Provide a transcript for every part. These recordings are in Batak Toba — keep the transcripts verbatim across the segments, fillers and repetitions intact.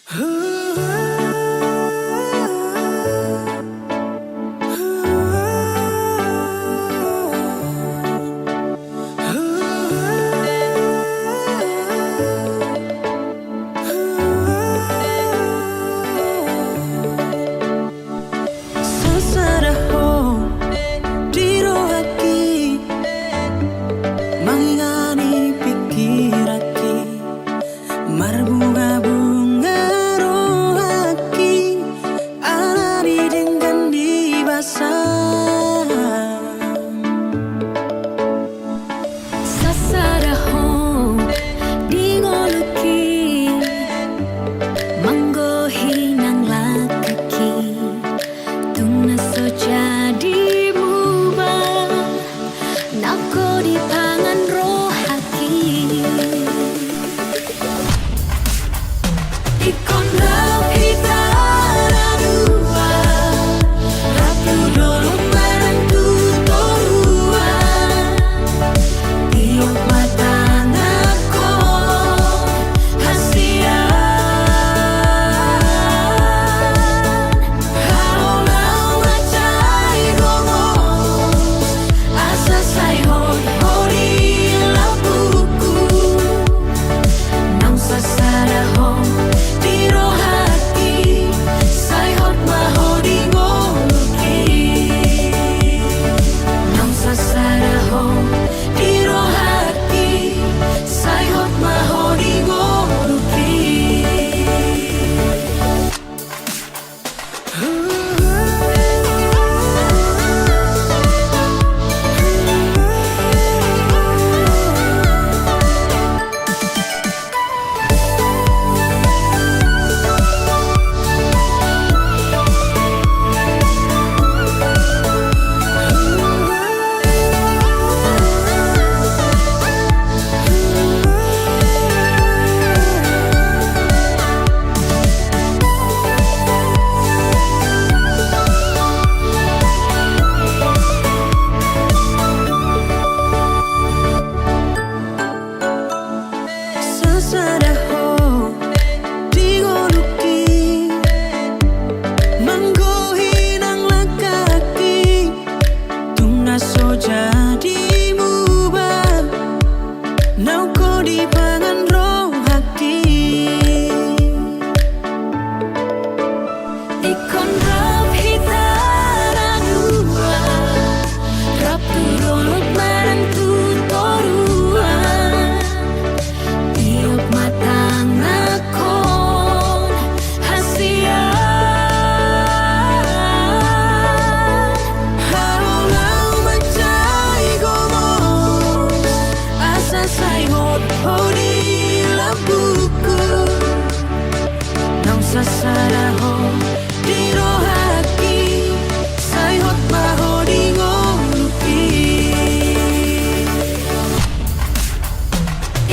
Sasada ho di rohangki, mangingani pingkiranki, marbunga-bunga rohangki ala didenggan di basa. Sasada ho di ngolungki, manggohi nang langkangki, tung na so jadi muba, naung ho dipangan rohangki. Ingkon rap hita na dua, rap tu dolok manang tu toruan, tiop ma tangan ho hasian. Hau lao mansai gomos, asa sai hot ho di lambungku. Naung sasada ho di rohangki, sai hot ma ho di ngolungki. Naung sasada ho di rohangki, sai hot ma ho di ngolungki. Sasada ho di ngolungki, manggohi nang langkangki, tung na so jadi muba, naung ho dipangan rohangki. Ingkon rap hita na dua, rap tu dolok manang tu toruan, tiop ma tanganhon hasian. Hau lao mansai gomos, asa sai hot ho di lambungku. Naung sasada ho di rohangki, sai hot ma ho di ngolungki.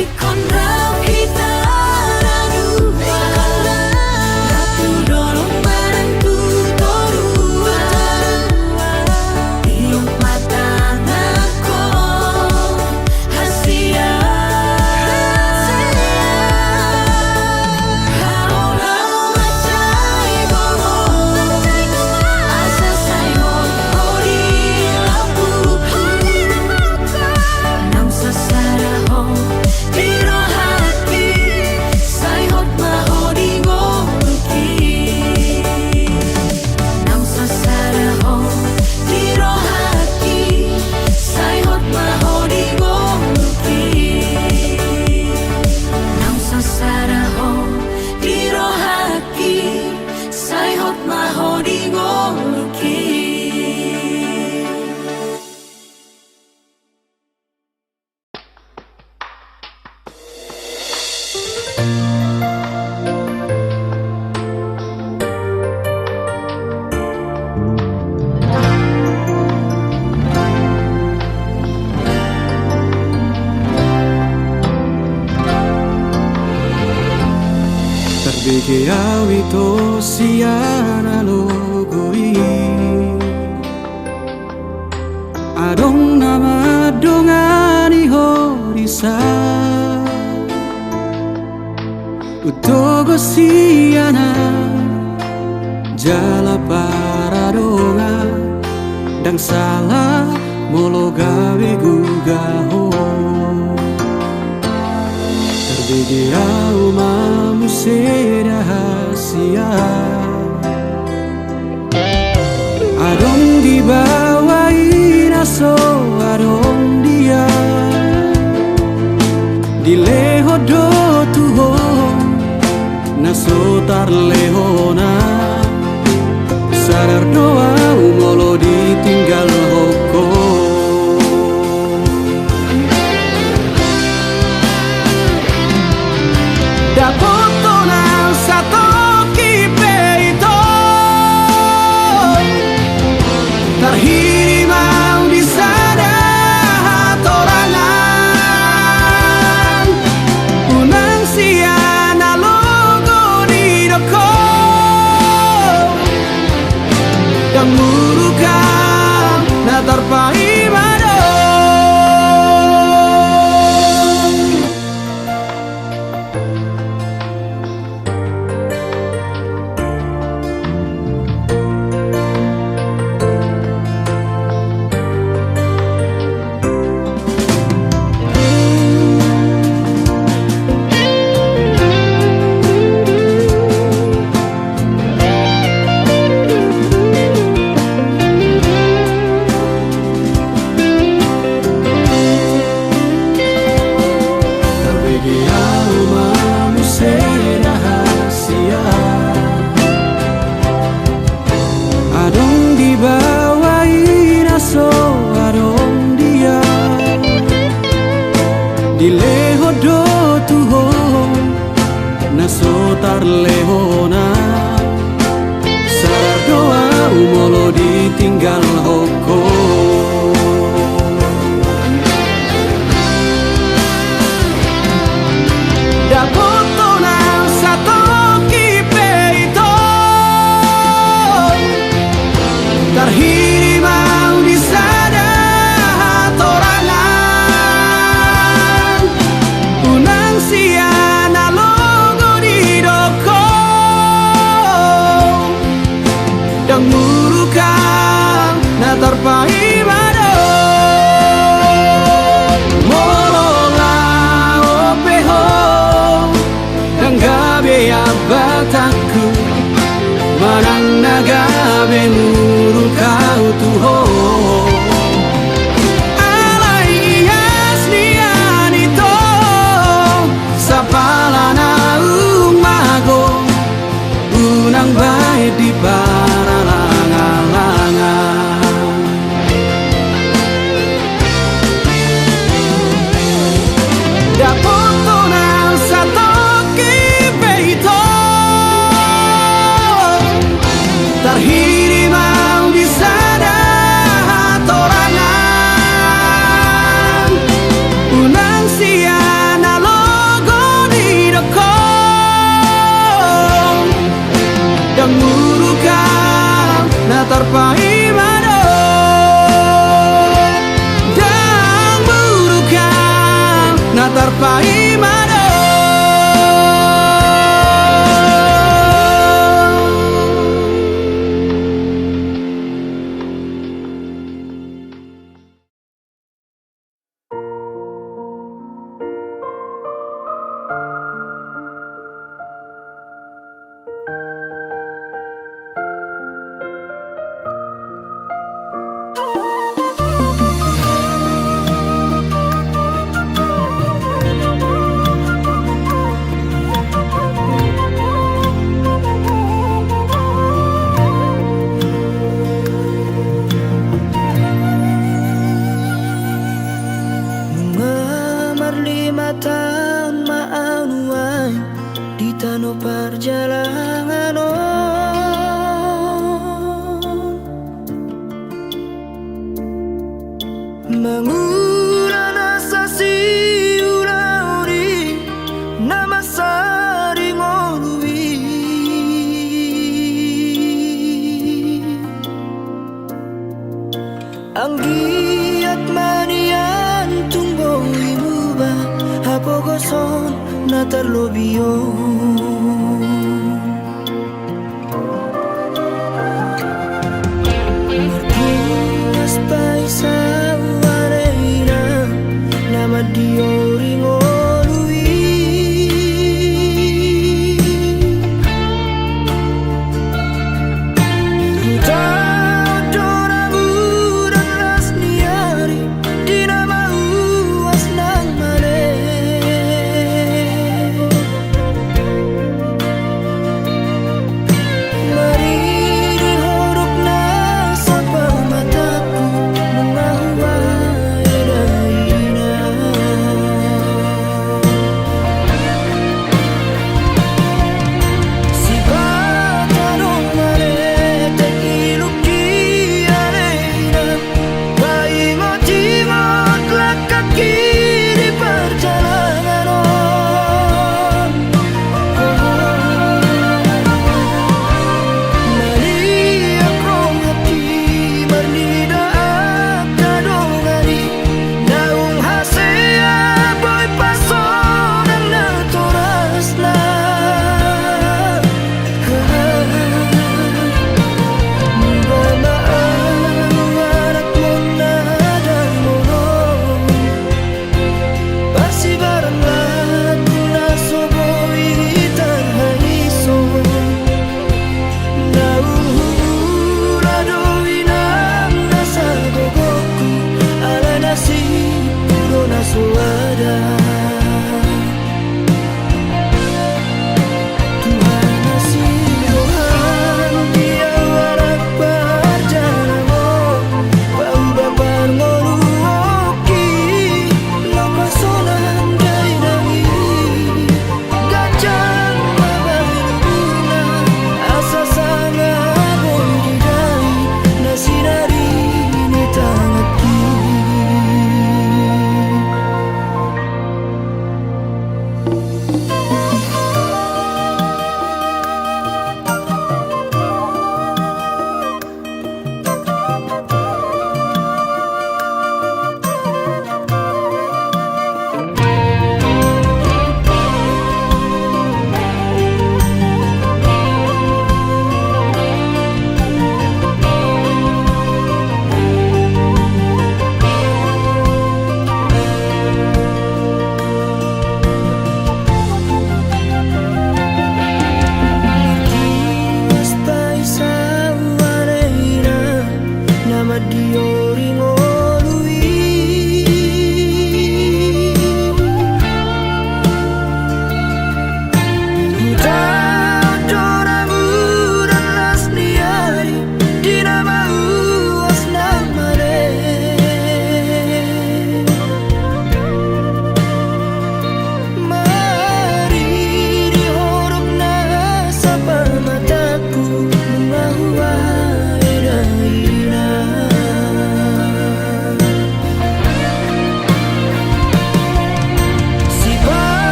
Ingkon rap hita na dua, rap tu dolok manang tu toruan, tiop ma tanganhon hasian. Hau lao mansai gomos, asa sai hot ho di lambungku. Naung sasada ho di rohangki, sai hot ma ho di ngolungki. Naung sasada ho di rohangki, sai hot ma ho di ngolungki. Naung sasada ho di rohangki, sai hot ma ho di ngolungki. Tarbege au ito sian alogo i. Adong na mandongani ho disi. Togo sian ahu jala paradongan, ndang sala molo gabe guga ho. Tarbege ahu ma muse da hasian. Adong di bawah i na so adong dia. Dilehon do tu ho na so tarlehon. Sadar do ahu molo ditinggalhon ho. Dapothon ahu satongkin pe ito. Tarhirim ahu di sada hatorangan. Unang sian na logo didok ho. Ndang muruk ahu na tarpaima do. Tarbege ahu ma muse da hasian. Adong di bawah i na so adong dia. Dilehon do tu ho na so tarlehon. Sadar do ahu molo ditinggalhon ho. Dapothon ahu satongkin pe ito. Tarhirim ahu di sada hatorangan. Unang sian na logo didok ho. Ndang muruk ahu na tarpaima do. Molo laho pe ho, ndang gabe ambatanku manang na gabe muruk ahu tu ho. Alai ias nian ito sapala na ummago, unang bahen di paralangalangan. Dapothon ahu satongkin pe ito. Tarhirim ahu di sada hatorangan. Unang sian na logo didok ho. Ndang muruk ahu na tarpaima do. Ndang muruk ahu na tarpaima do. Nunga marlima taon ma au nuaeng di tano parjalangan on. Mangula nasa siulaon i na masa di ngolu i. Anggiat ma nian tung boi muba hapogoson na tarlobi on. Martingas paisa uarena na mandiori ngolu i. Huta doramu dan las ni ari. Di na mauas nang male. Maridi horuk na sapamatangku, nunga hubaen ina.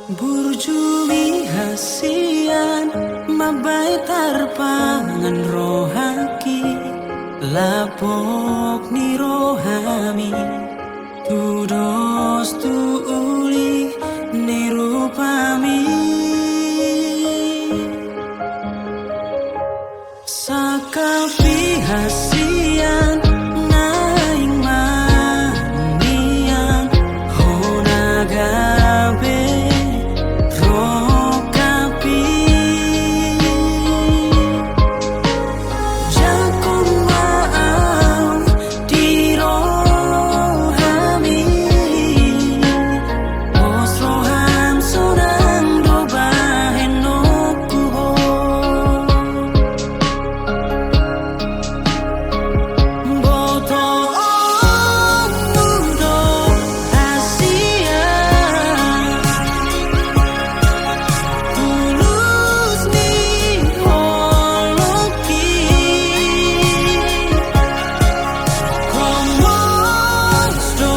Burju ni hasian mambahen tarpangan rohangki, lapok ni rohami, tudos tu uli ni rupami. Sangkap ni hasian naeng marnian, hona gabe rongkapi. Jangkon ma au di rohami, pos roham sonang do bahenonku ho. Botoonmu do hasian, tulus ni holongki. Homos do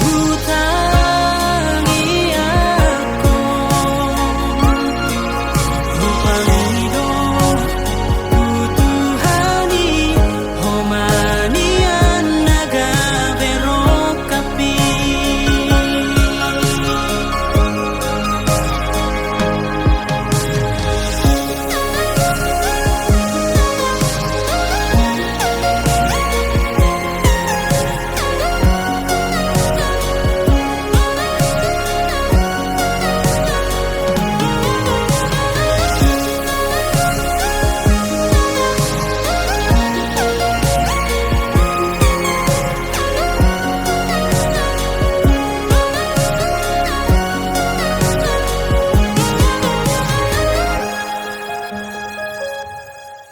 hutangiangkon, rupami do hutuhani, homa nian na gabe rongkapi.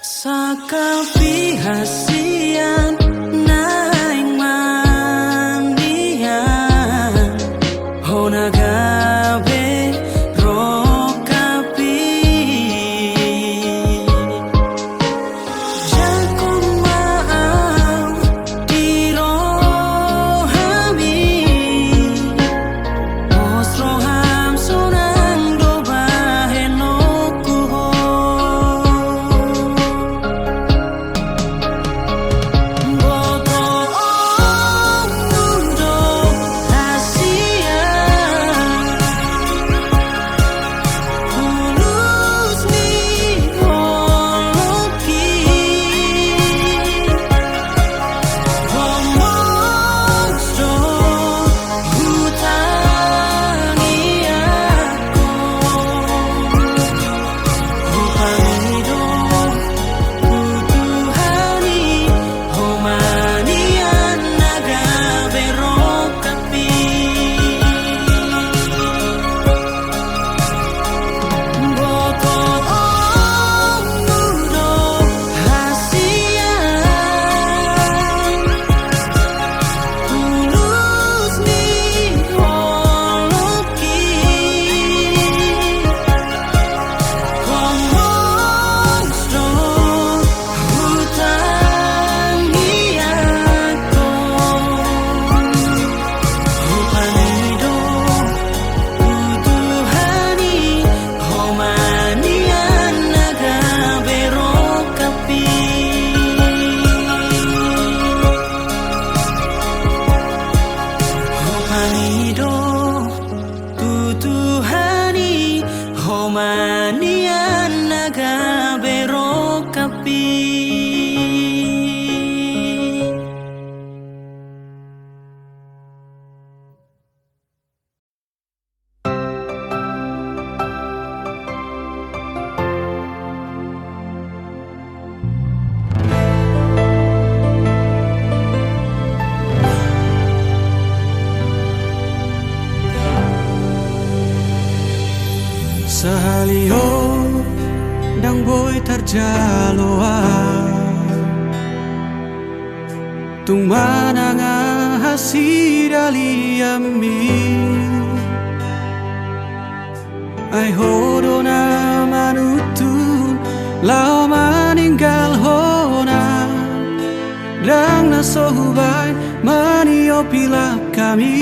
Sangkap ni hasian naeng marnian, hona gabe rongkapi. Jangkon ma au di rohami, pos roham sonang do bahenonku ho. Botoonmu do hasian, tulus ni holongki. Homos do hutangiangkon, rupami do hutuhani, homa nian na gabe rongkapi. Botoonmu do hasian, tulus ni holongki. Homos do hutangiangkon, rupami do hutuhani, homa nian na gabe rongkapi. Rupami do hutuhani, homa nian na gabe rongkapi. Sahali on ndang boi tarjalo au tung manang aha sidalianmi. Ai ho do na manuntun laho maninggalhon au, ndang na so hubaen maniopi langkami.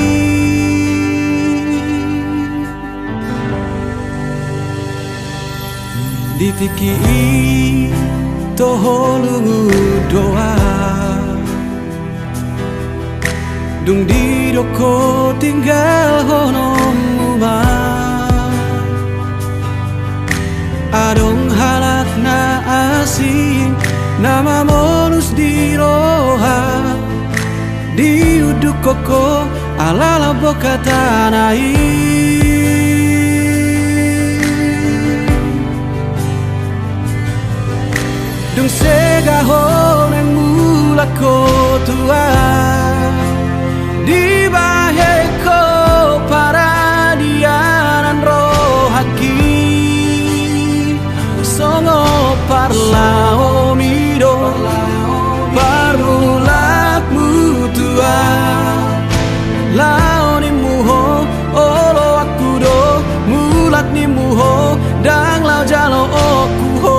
Di tingki i toho lungun do ahu, dung didok ho tinggalhononmu ma. Adong halak na asing na mamolus di roha, diunduk ho ala lambok hatana i. Dung sega ho naeng mulak ho tu ahu, dibahen ho paradianan rohangki. Songon parlahomi do parmulakmu tu ahu. Laho nimmu ho, oloanku do, mulak nimmu ho, ndang laho jaloonku ho.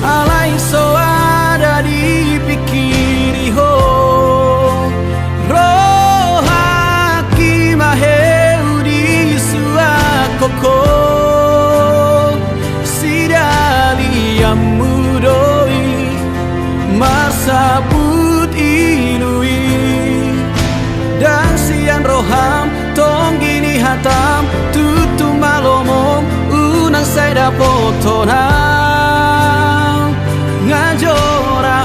Alai so ada dipingkiri ho, rohangki maheu disuakkon ho. Sidalianmu do i marsaput ilu i. Ndang sian roham, tonggi ni hatam, tutu malomom, unang sai dapothon ahu, nga jora.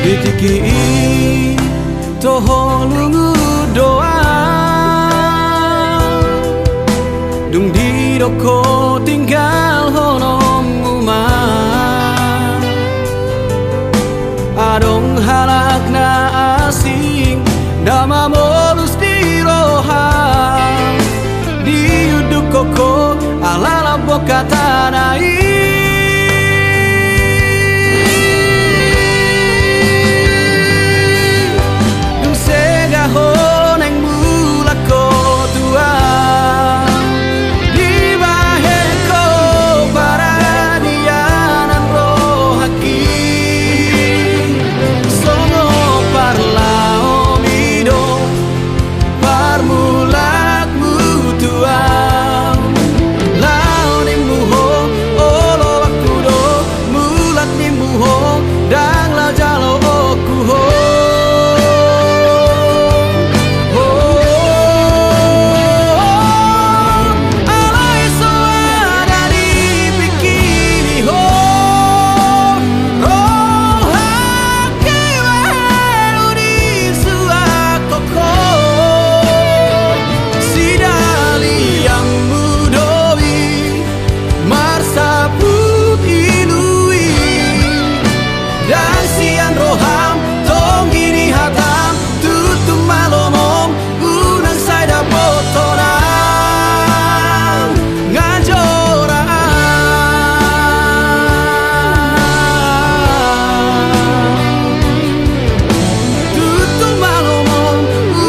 Di tingki i toho lungun do ahu, dung didok ho tinggalhononmu ma. Adong halak na asing na mamolus di roha, diunduk ho ala lambok hatana i. Dung sega ho naeng mulak ho tu ahu, dibahen ho paradianan rohangki. Songon parlahomi do parmulakmu tu ahu. Laho nimmu ho, oloanku do, mulak nimmu ho, ndang laho jaloonku ho. Alai so ada dipingkiri ho, rohangki maheu disuakkon ho. Sidalianmu do i marsaput ilu i. Ndang sian roham, tonggi ni hatam, tutu malomom, unang sai dapothon ahu, nga jora. Tutu malomom,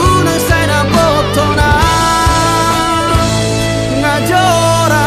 unang sai dapothon ahu, nga jora.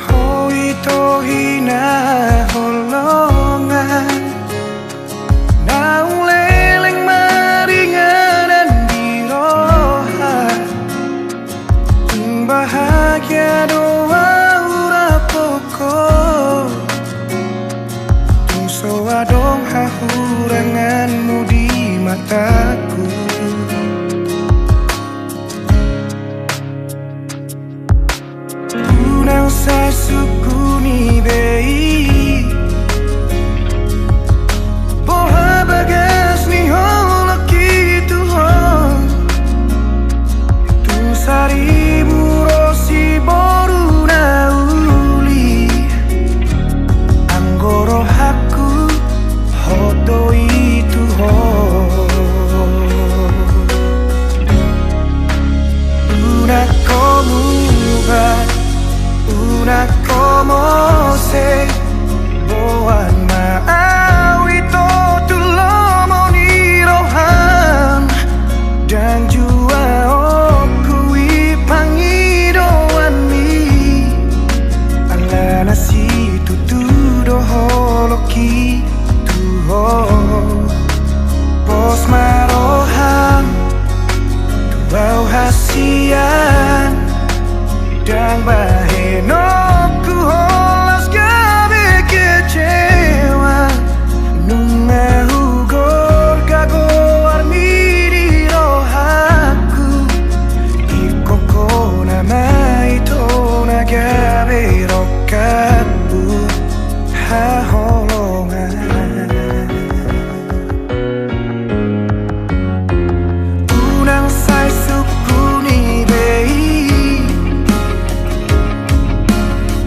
Ho ito hinaholongan, naung leleng maringanan di roha. Tung bahagia do ahu rap dohot ho, tung so adong hahuranganmu di mataku. Boan ma au ito tu lomo ni roham, ndang jua okkon i pangidoanmi. Alana situtu do holongki tu ho. Pos ma roham tu au hasian, ndang bahenonku holan gabe kecewa. Nunga hugorga goarmi di rohangku, ingkon hona ma ito na gabe rongkapku haholongan. Unang sai sungkuni be i,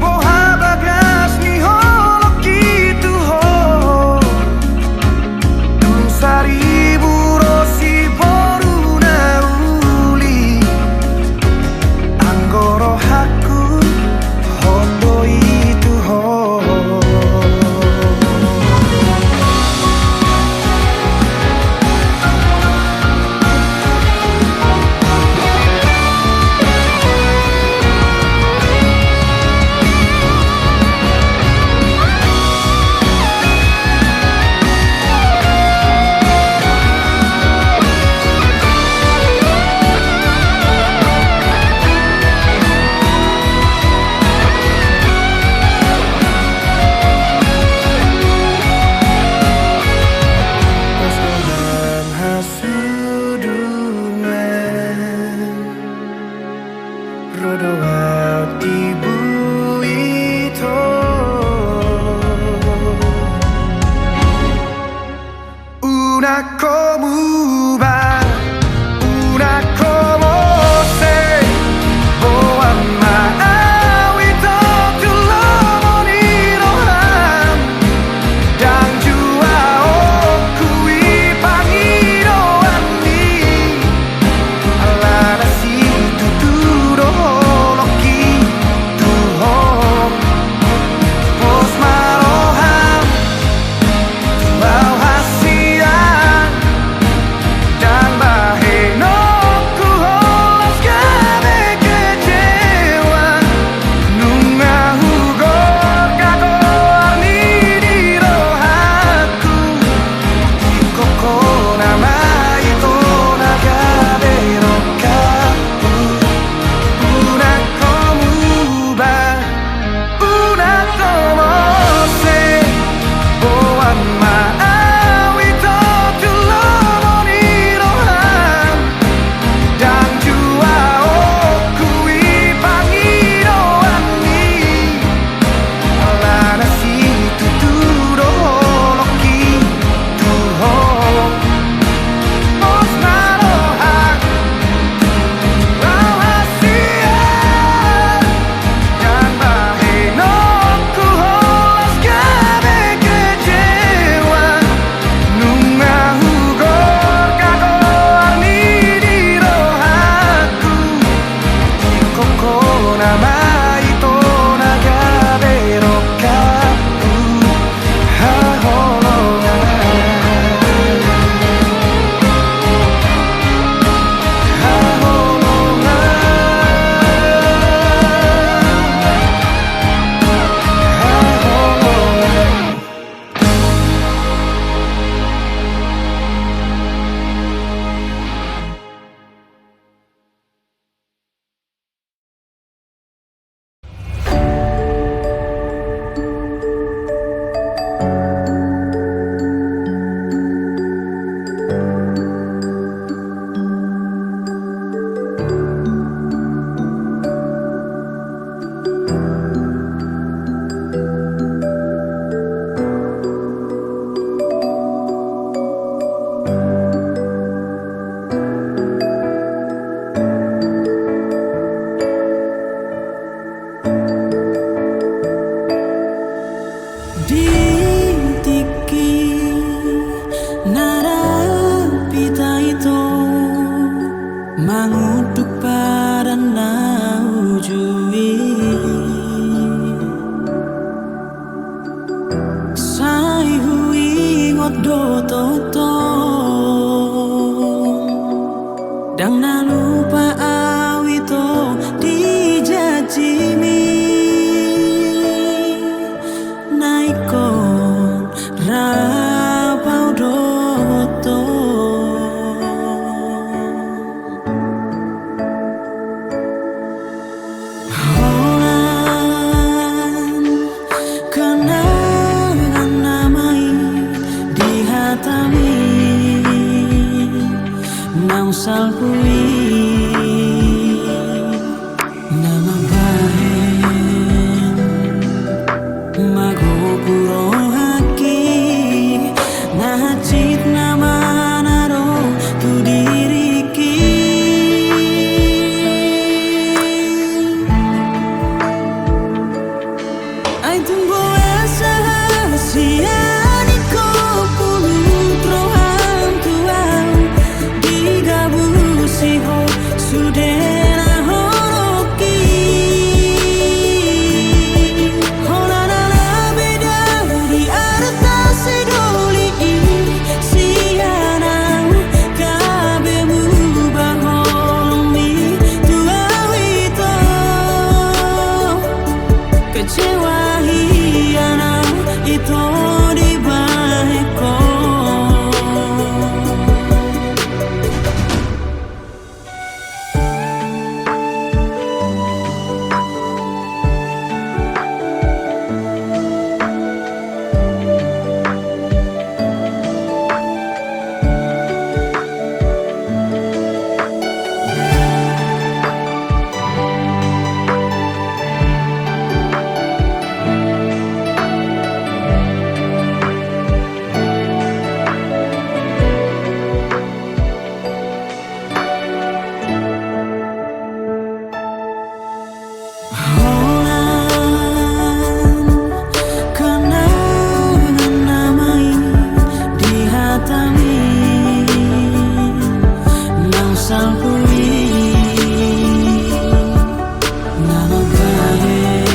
boha bagas ni holongki tu ho. Tung saribu ro siboru na uli, anggo rohangku hot do i tu ho. dohot tongtong. Ndang na lupa au ito di janjimi, na ingkon rap au dohot tongtong. Holan kenangan nama i di hatami, naung salpu i na mambahen, magogo rohangki, na hansit nama na ro tu diringki. Ai tung boasa hasian ingkon pulut roham tu au, digabusi ho sude na holongki. Holan na beda di arta sidoli i, sian au gabe muba holongmi tu au ito. Kecewa hian au ito dibahen ho. Holan kenangan nama i di hatami, naung salpu i na mambahen,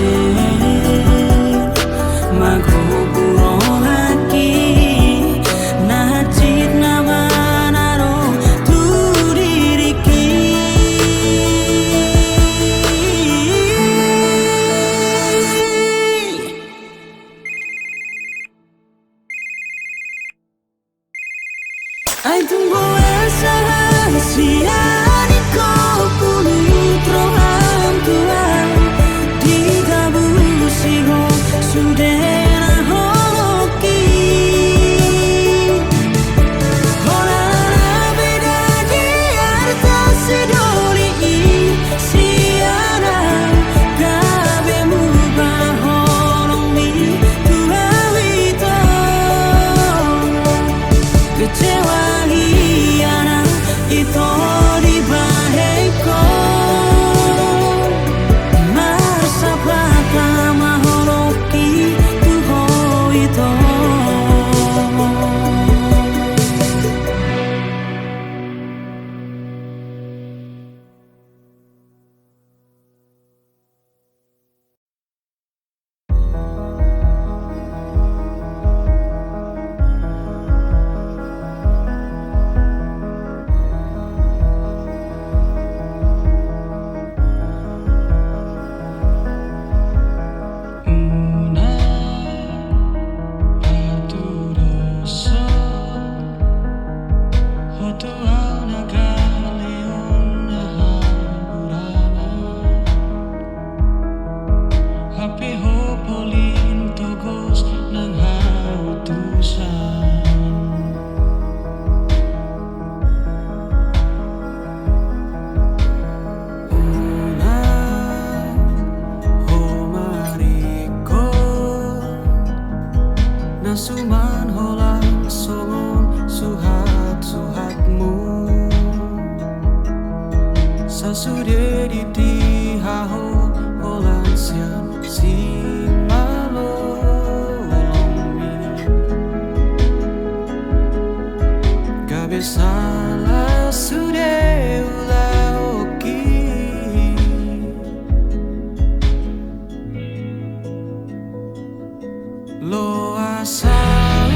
magogo rohangki, na hansit nama na ro tu diringki. Ai tung boasa hasian ingkon pulut roham tu au, digabusi ho sude na holongki. Holan na beda di arta sidoli i, sian au gabe muba holongmi tu au ito. Kecewa hian au ito dibahen ho. Marsapat ma holongki tu ho ito. Unang partudoshon ho tu au na galeon na haurangan. Hape ho polin togos nang hautusan. Unang ho maringkot na suman holan songon suhatsuhatmu. Sasude ditiha ho holan sian simalolongmi. Gabe sala sude ulaonki. Loas au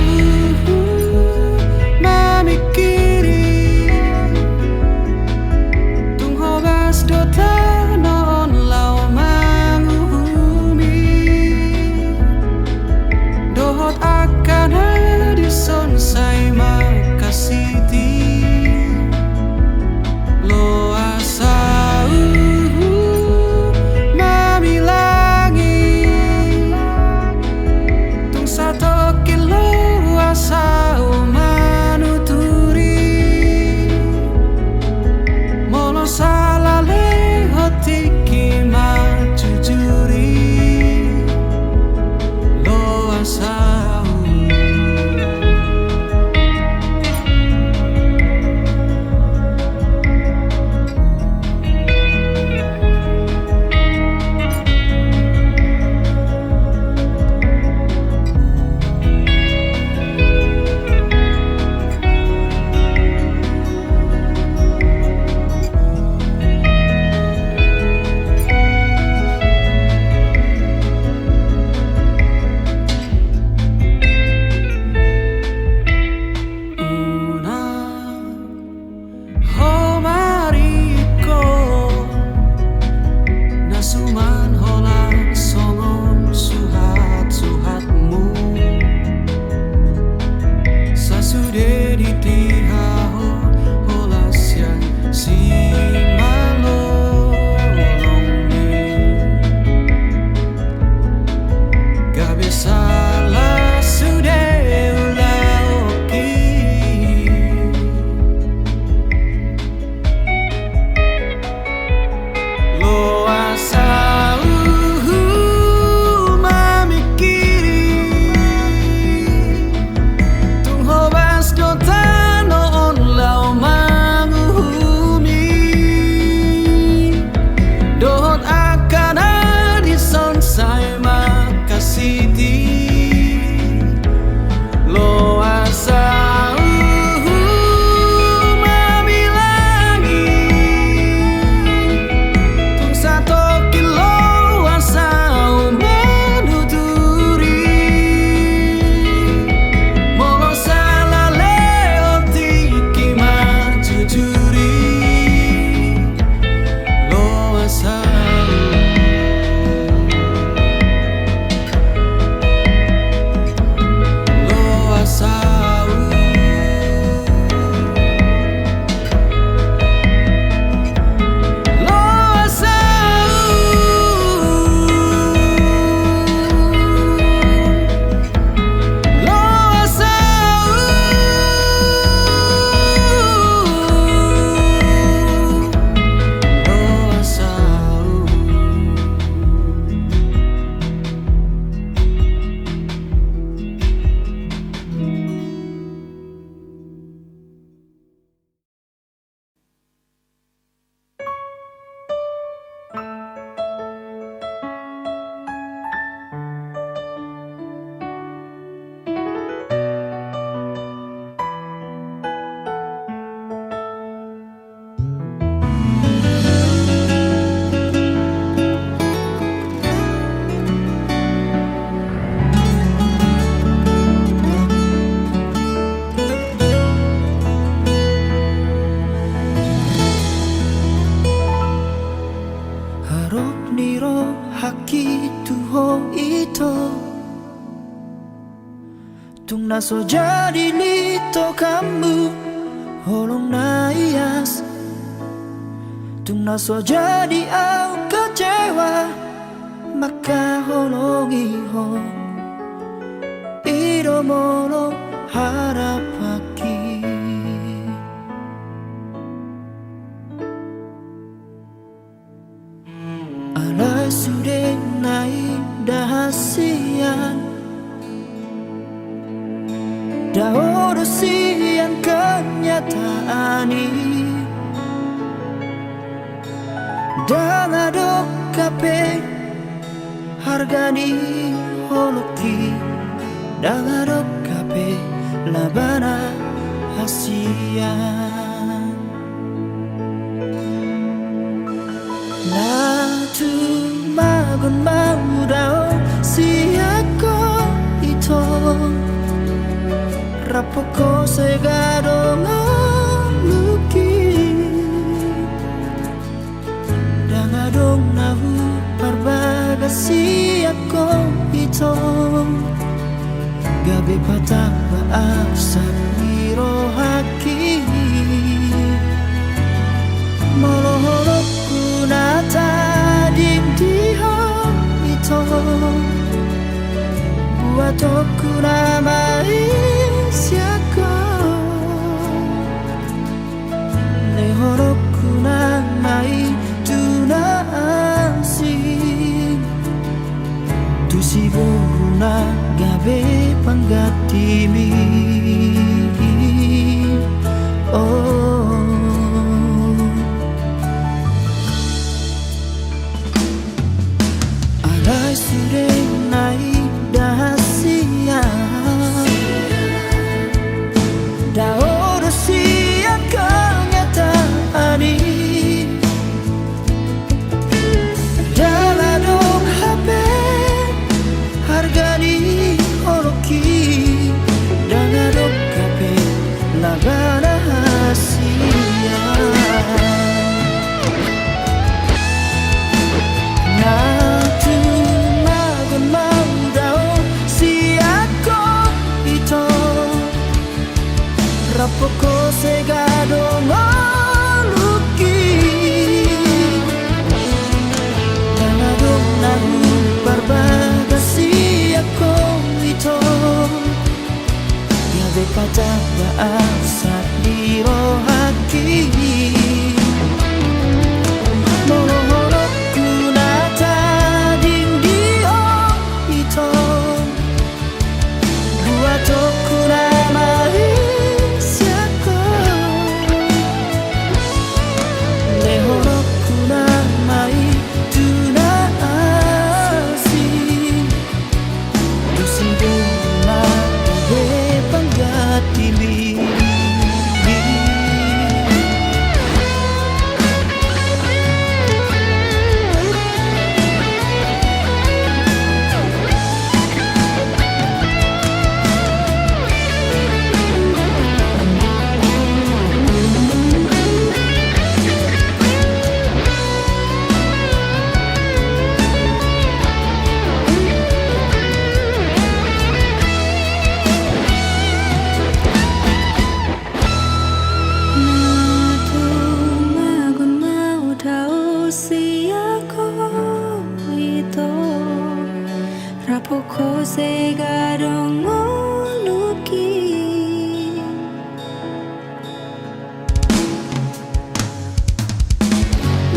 Ala sude ulaonki. Loas ahu mamingkiri. Tung hobas do tano on laho manguhumi. Dohot angka na dison sai mangkasiti. Loas ahu mamilangi. Tung satongkin loas ahu manuturi. Molo sala lehon tingki manjujuri. Loas ahu. Loas ahu. Loas ahu. Loas ahu. Loas ahu. Haroro ni rohangki tu ho ito. Tung na so jadi litoanmu holong na ias. Tung na so jadi au kecewa mangkaholongi ho. I do molo harapanki. Alai sude naeng da hasian, dao do sian kenyataan i. Ndang adong hape harga ni holongki, ndang adong hape labana hasian. Na tumagon ma au dao sian ho ito, rap ho sega adong ngolungki. Ndang adong na huparbagas sian ho ito, gabe patamba arsak ni rohangki. Molo holongku na tading di ho ito, buatonku nama i sian ho. Lehononku nama i tu na asing, tu siboru na gabe panggantimi. Oh. Alai sude naeng da hasian, dao do sian kenyataan i. Ndang adong hape harga ni holongki, ndang adong hape labana hasian. Na tumagon ma au dao sian ho ito, rap ho sega adong ngolungki. Ndang adong na huparbagas sian ho Patamba asa di rohangki. Molo holongku na tading di ho ito, buatonku nama i sian ho. Lehononku nama i tu na asing. Tusi doma dohot pangganti. Na tumagon ma au dao sian ho ito, rap ho sega adong ngolungki.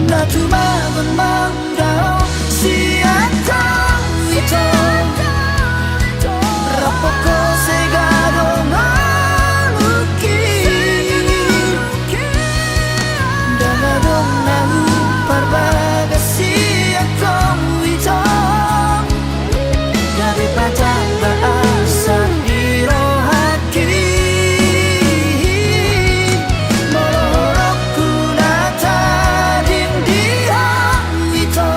Na tumagon ma au dao sian ho ito, rap ho sega adong ngolungki. Ndang adong na huparbagas sian ho ito. Gabe patamba asa di rohangki. Molo holongku na tading di ho ito,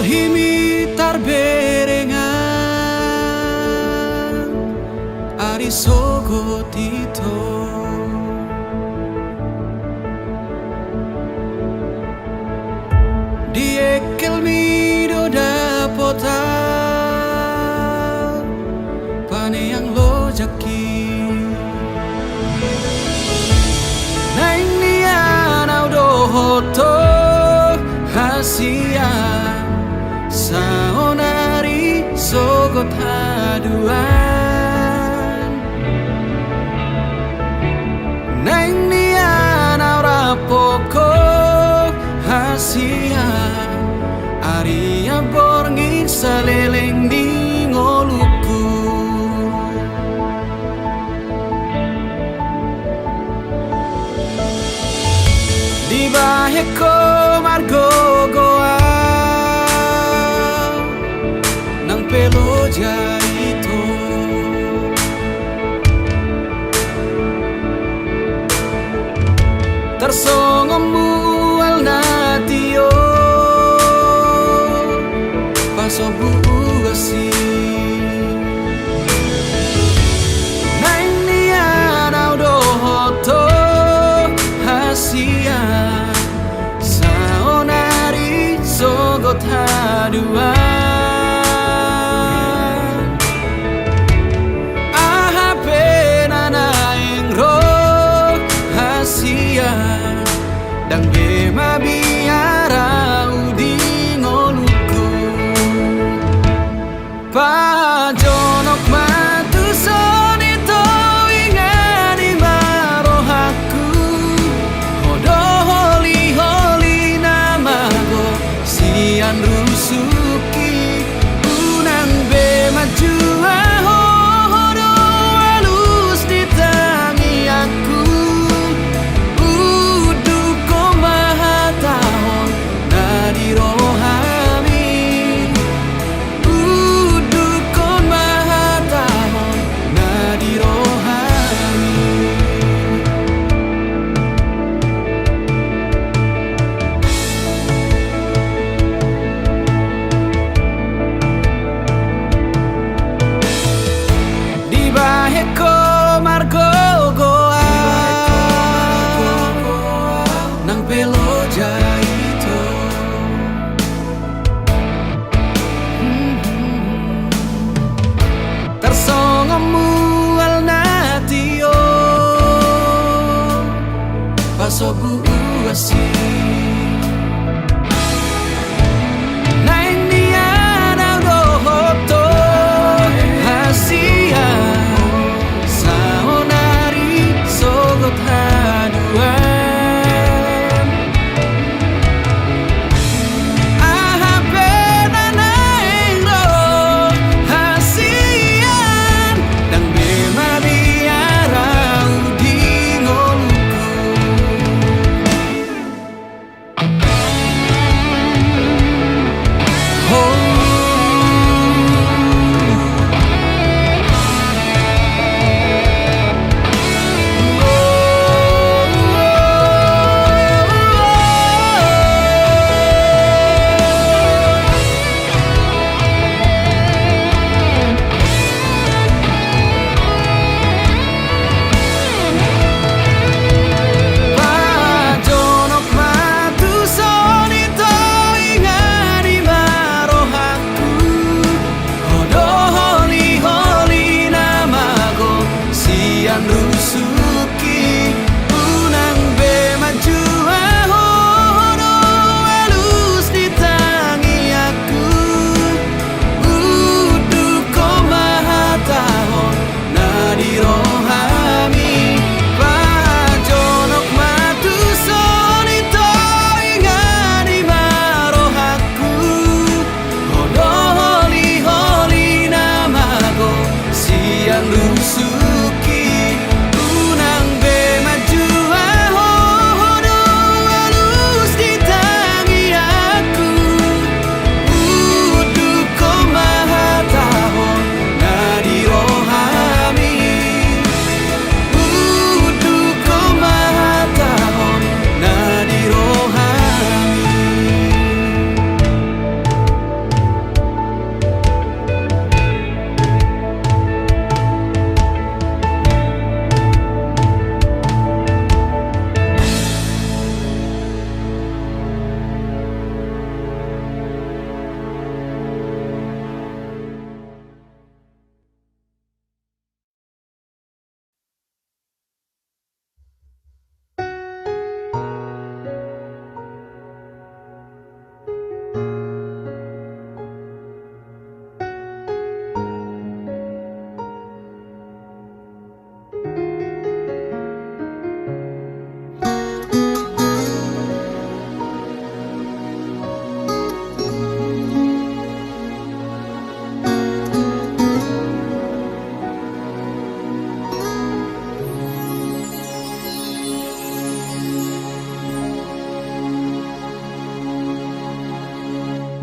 Hami tarberengan ari sogot ito. Diengkelmi do dapotan paneang lojangki. Naeng nian ahu dohot ho hasian, saonari sogot haduan. Naeng nian ahu rap ho hasian, ari na borngin saleleng ni ngolungku. Dibahen ho margogoan nang pe loja ito. Tarsongon mual na tio pasombu asi. Naeng nian ahu dohot ho hasian, saonari sogot haduan. Aha pe na naeng ro hasian, ndang be mabiar ahu di ngolungku. Pajonok ma tuson ito, ingani ma rohangku. Ho do holiholi na mago sian rusukki. Unang be manjua ho, ho do alus di tangiangku. Undukhon ma hatahon na di rohami. Undukhon ma hatahon na di rohami. Dibahen ho margogoan nang pe loja ito. Tarsongon mual na tio pasombu asi. Naeng nian ahu dohot ho hasian, saonari sogot haduan. Aha pe na naeng ro hasian, ndang be mabiar ahu di ngolungku.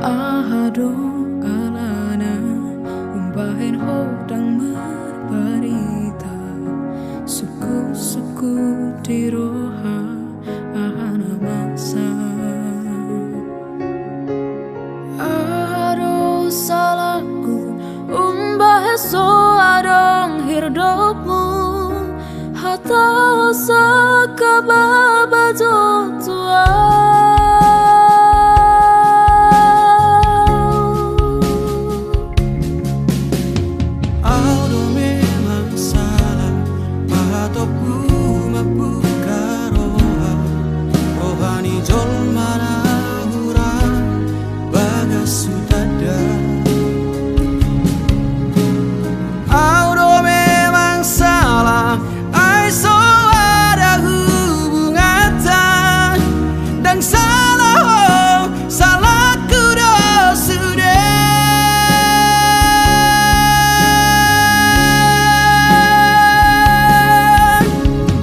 Aha do alana umbahen ho ndang marbarita, sungkun-sungkun di roha aha na masa. Aha do salahku umbahen so adong hirdopmu, hata ho sangkap babajot tu ahu. Ahu do memang salah, pahatophu mambuka roha, roha ni jolma na hurang bagas hutanda. Ahu do memang salah, ai so ada hubunganta. Ndang salah ho, salahku do sude.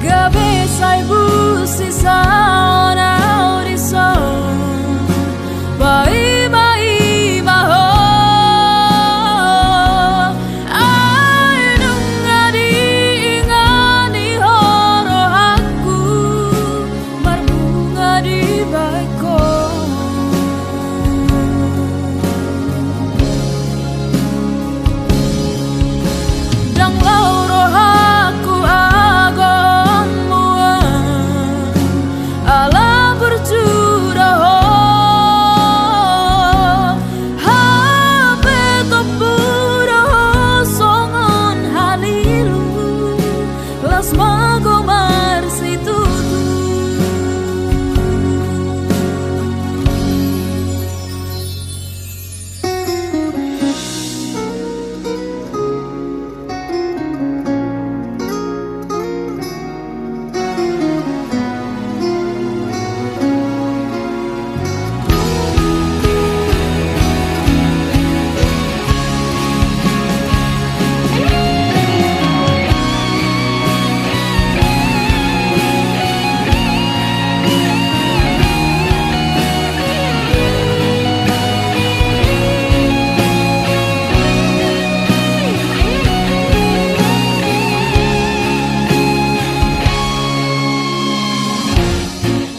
Gabe sai busi saonari son, paima-ima ho. Ai nunga diingani ho rohangku, marbunga di baengku. Ndang laho rohangku agoonmu ala burju do ho. Hape tompu do ho songon halilu, las ma gomar situtu.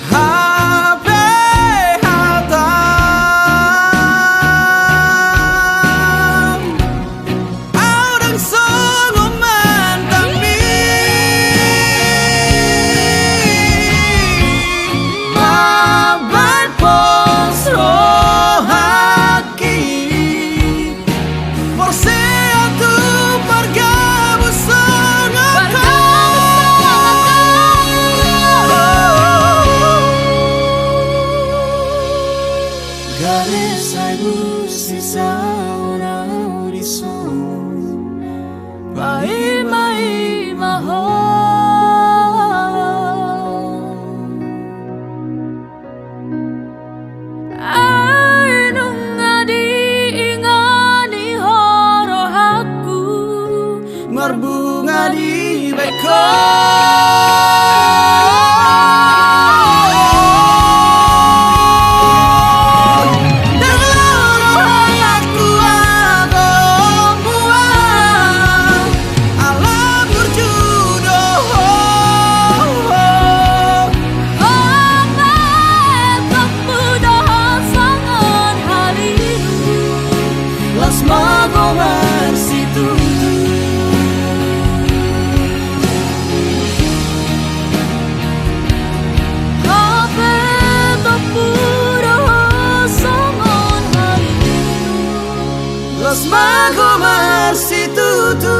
Hape hatam, ahu ndang songon mantanmi. Mambahen pos rohangki, porsea tu pargabus songon ho. Gabe sai busi saonari son, paima-ima ho. Ai nunga diingani ho rohangku, marbunga di baengku. Ndang laho rohangku agoonmu ala burju do ho. Hape tompu do ho songon halilu, las ma gomar situtu. Hape tompu do ho songon halilu, las ma gomar situtu.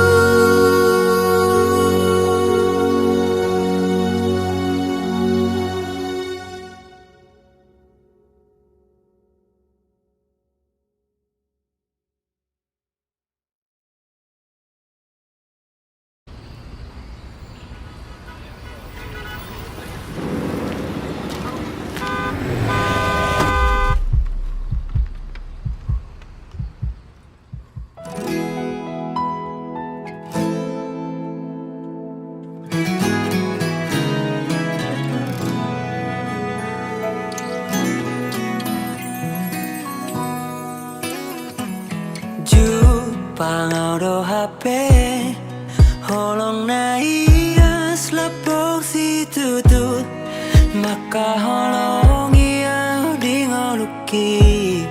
Pangau do hape holong na ias lambok situtu, mangkaholongi ahu di ngolungki,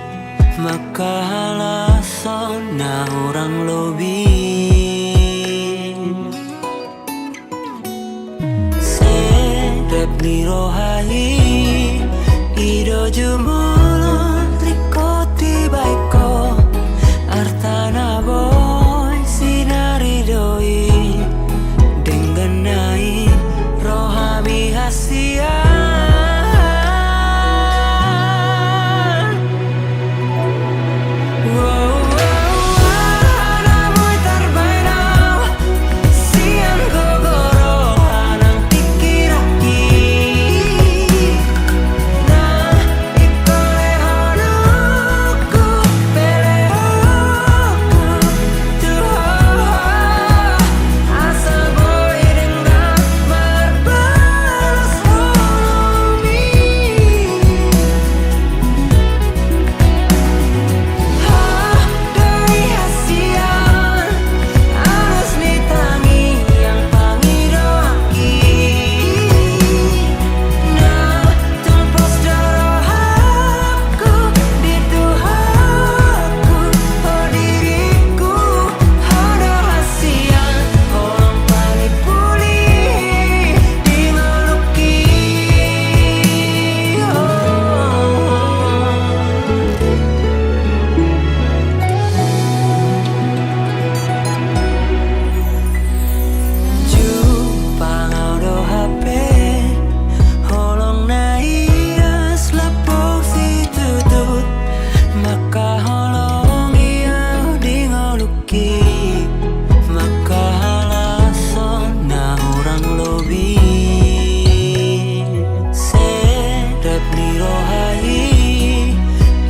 mangkahalashon na hurang lobi. Sedap ni roha i, i do jumolo ringkot dibahen ho, arta na boi sinaridoi, denggan na i rohami hasian. Jumpang ahu do hape holong na ias lambok situtu, mangkaholongi ahu di ngolungki, mangkahalashon na hurang lobi. Sedap ni roha i,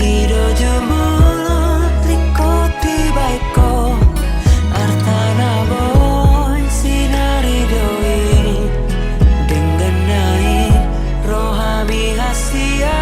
i do jumolo ringkot dibahen ho, arta na boi sinaridoi, denggan na i rohami hasian.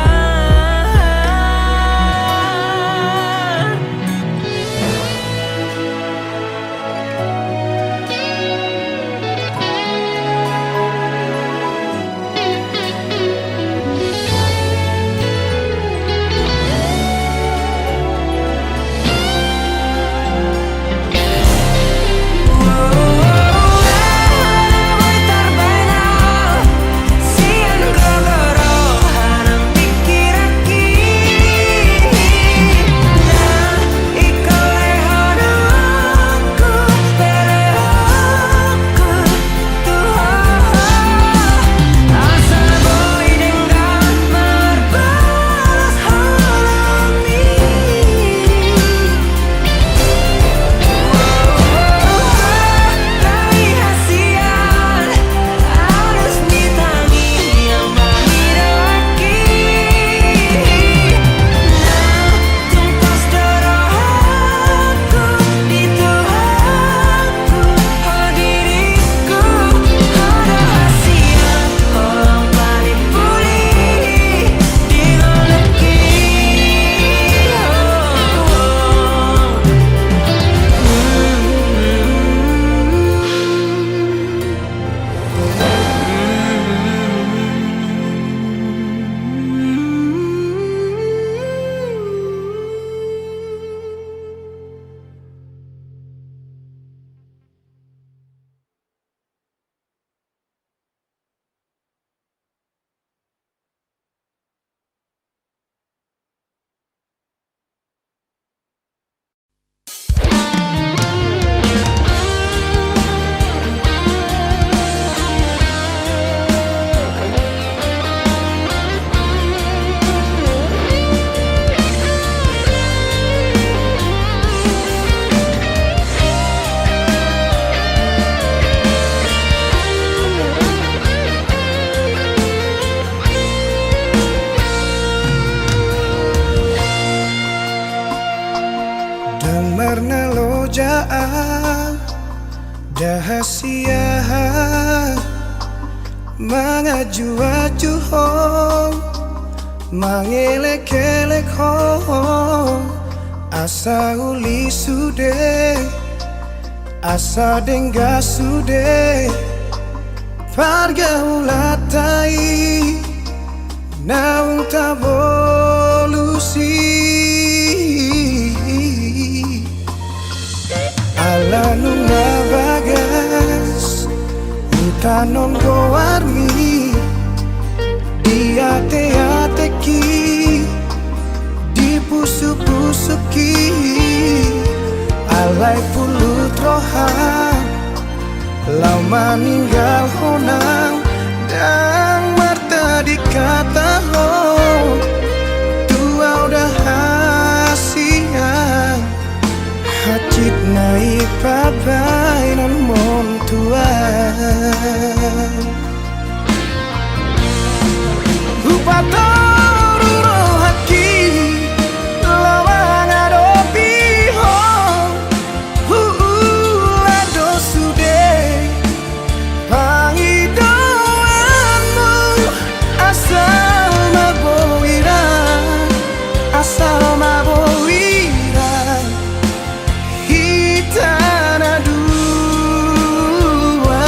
Ndang marnaloja au, ndang hasian, mangajuaju ho, mangelekelek ho, asa uli sude. Asa denggan sude pargaulanta i naung tabolus i. Ala nunga bagas hutanon goarmi, diateateki, dipusukpusuki. Alai pulut roham laho maninggalhon au, ndang martading hata ho tu au da hasian. Hansit na i pabaenanmon tu au. Hupatoru rohangki laho mangadopi ho, huula do sude pangidoanmu. Asal ma boi ra, asal ma boi ra hita na dua.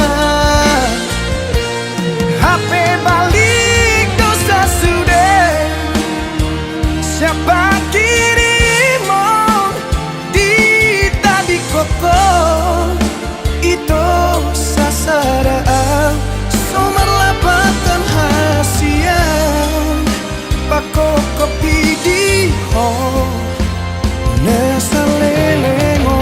Hape balik do sasude sian pangkirimon, ditadingkon ho, ito sasada au so marlapatan hasian. Pakokop pidi ho na saleleng on.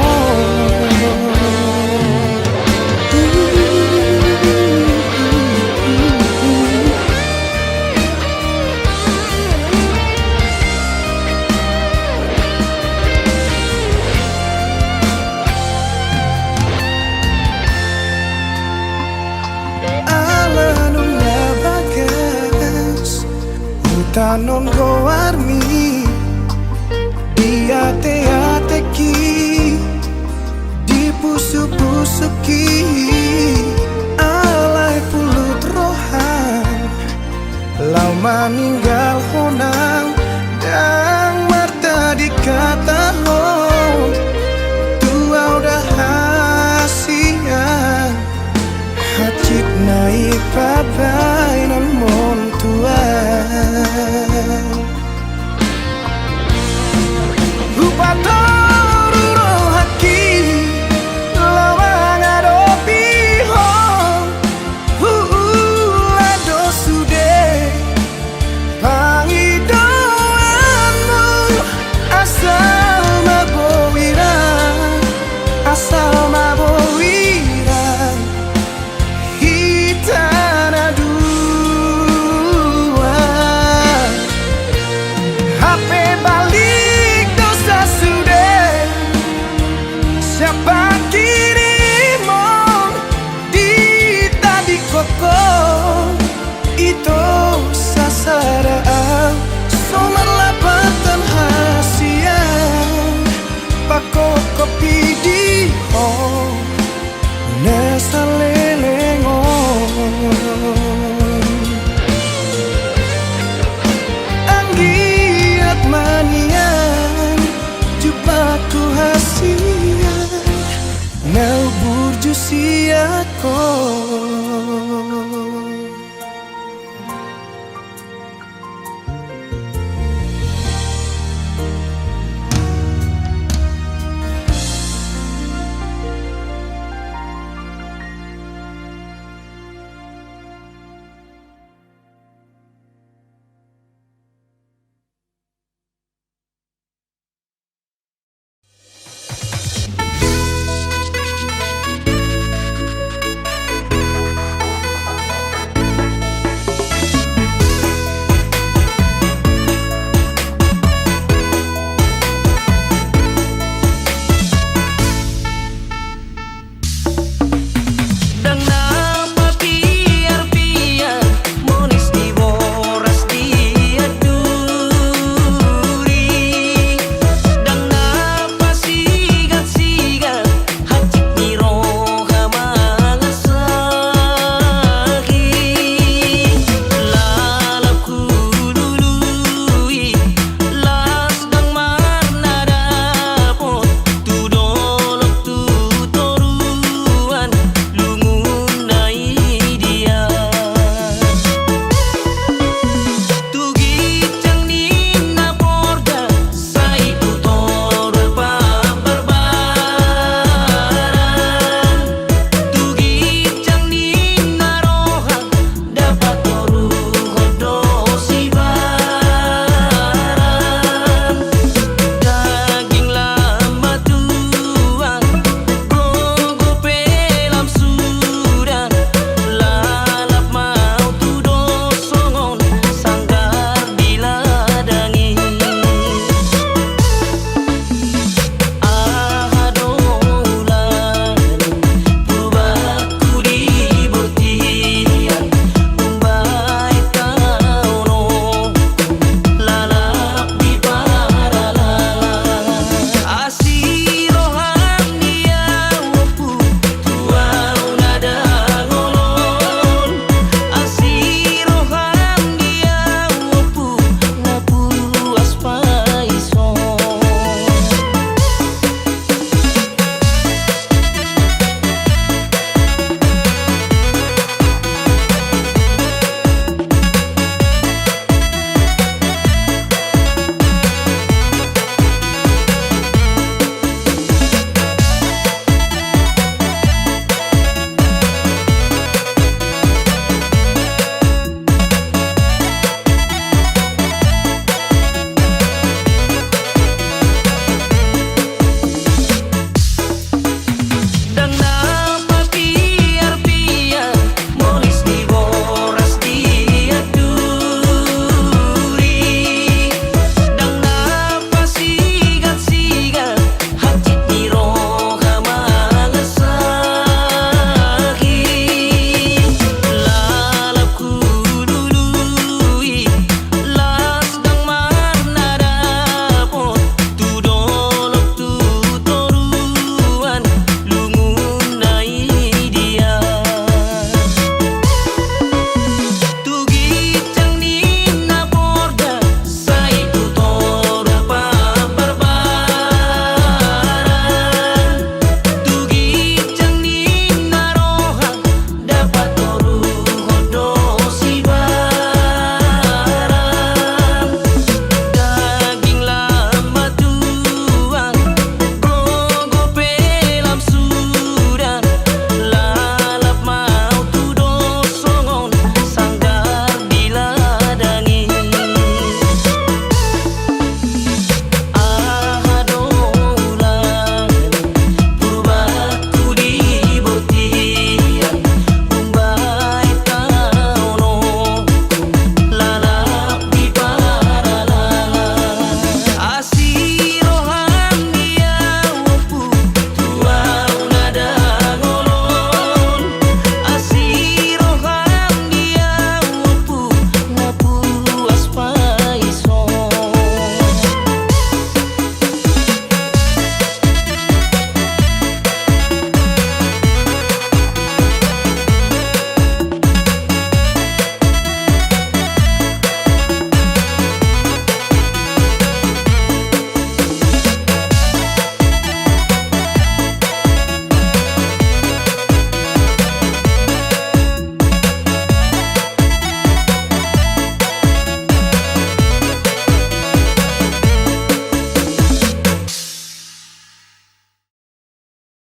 Ala nunga bagas hutanon goarmi, diateateki, dipusukpusuki. Alai pulut roham laho maninggalhon au, ndang martading hata ho tu au da hasian. Hansit na i pabaenanmon tu au. Hupatoru rohangki laho mangadopi ho, huula do sude pangidoanmu. Asal ma boi ra, asal ma boi ra hita na dua. Hape balik do sasude sian pangkirimon, ditadingkon ho, ito sasada au so marlapatan hasian. Pakokop pidi ho na saleleng on. Anggiat ma nian jumpangku hasian, na umburju sian ho.